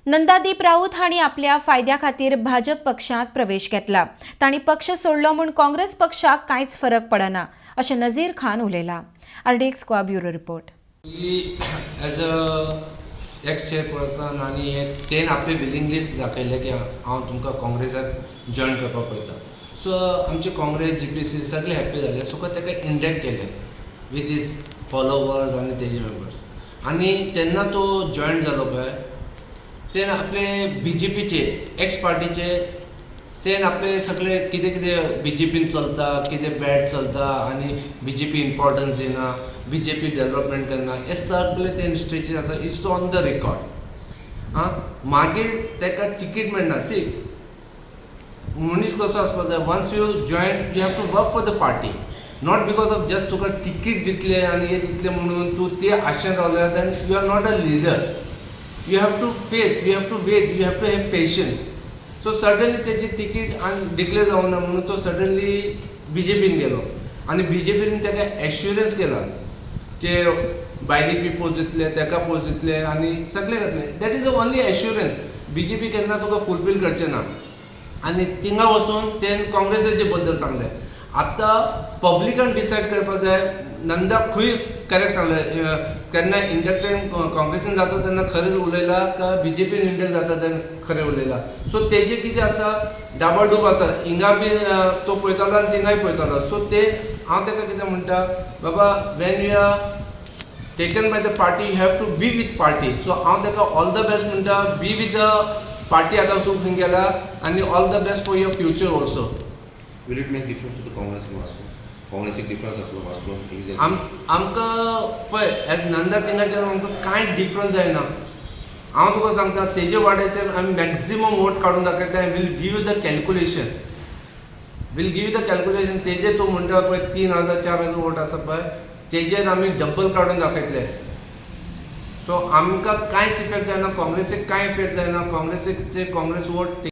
नंदादीप राऊत हांणी आपल्या फायद्या खातीर भाजप पक्षांत प्रवेश घेतला. तांणी पक्ष सोडलो म्हूण काँग्रेस पक्षाक कांयच फरक पडना, अशें नझीर खान उलयला. RDX Goa, bureau report. पयली एज अ एक्स चेअरपर्सन आनी हे तेन आपले विलिंगलीस दाखयलें की हांव तुमकां काँग्रेसाक जॉयन करपाक पळयता. सो आमचे काँग्रेस जीपीसी सगळे हॅप्पी जाले. सो ताका इंडक्ट केलें विथ his followers आनी तेजे मेंबर्स. आनी तेन्ना तो जॉयन जालो पळय, तेन आपले बीजेपीचे, एक्स पार्टीचे, तेन आपले सगळे कितें कितें बीजेपीन चलता, कितें बॅड चलता आनी बीजेपी इम्पॉर्टन्स दिना, बीजेपी डेवलपमेंट करना, हे सगळे ते स्टेजीर आसा. It's on the record. आं, मागीर ताका तिकीट मेळना. सी, मनीस कसो आसपाक जाय? Once you join, you have to work for the party, not because of just तुका तिकीट दितले आनी हे दितले म्हणून तूं ते आशेन रावले, then you are not a leader. You have to face, you have to wait, you have to have patience. So suddenly तेची तिकीट आनी डिक्लेअर जावना म्हणून तो सडनली बीजेपीन गेलो आनी बीजेपीन ताका एश्युरन्स केला की बायली पोस्ट दितले, ताका पोस्ट दितले आनी सगळें जातलें. That is a only assurance. BJP केन्ना तुका फुलफील करचें ना. आनी थिंगा वचून तें काँग्रेसाचे बद्दल सांगलें. आतां पब्लिकान डिसायड करपाक जाय. नंदा खंय करेक्ट सांगलें, केन्ना इंडक्टेड काँग्रेसीन जाता तेन्ना खरेंच उलयला काय बीजेपीन इंडक्ट जाता तेन्ना खरें उलयला? सो तेजें कितें आसा, डाबाडूब आसा. हिंगा बी तो पळयतालो आनी थिंगाय पळयतालो. सो ते हांव ताका कितें म्हणटा, बाबा, when you are taken by the party, you have to be with party. So हांव ताका ऑल the best म्हणटा. बी विथ the party. आतां तूं खंय गेला आनी all the best for your future also. Will it make difference to the Congress in Vasco? काँग्रेसीक difference जातलो वास्को? आम आमकां पळय, एज नंदा थिंगा गेल्यार आमकां कांय डिफरन्स जायना. हांव तुका सांगता, तेजे वाड्याचेर आमी मॅक्झिमम वोट काडून दाखयता. Will give you the calculation, will give you the calculation. तेजे तूं म्हणटा पळय, 3000, 4000 वोट आसा पळय, तेजेर आमी डब्बल काडून दाखयतले. सो आमकां कांयच इफेक्ट जायना, काँग्रेसीक कांय इफेक्ट जायना. काँग्रेसीक ते काँग्रेस वोट.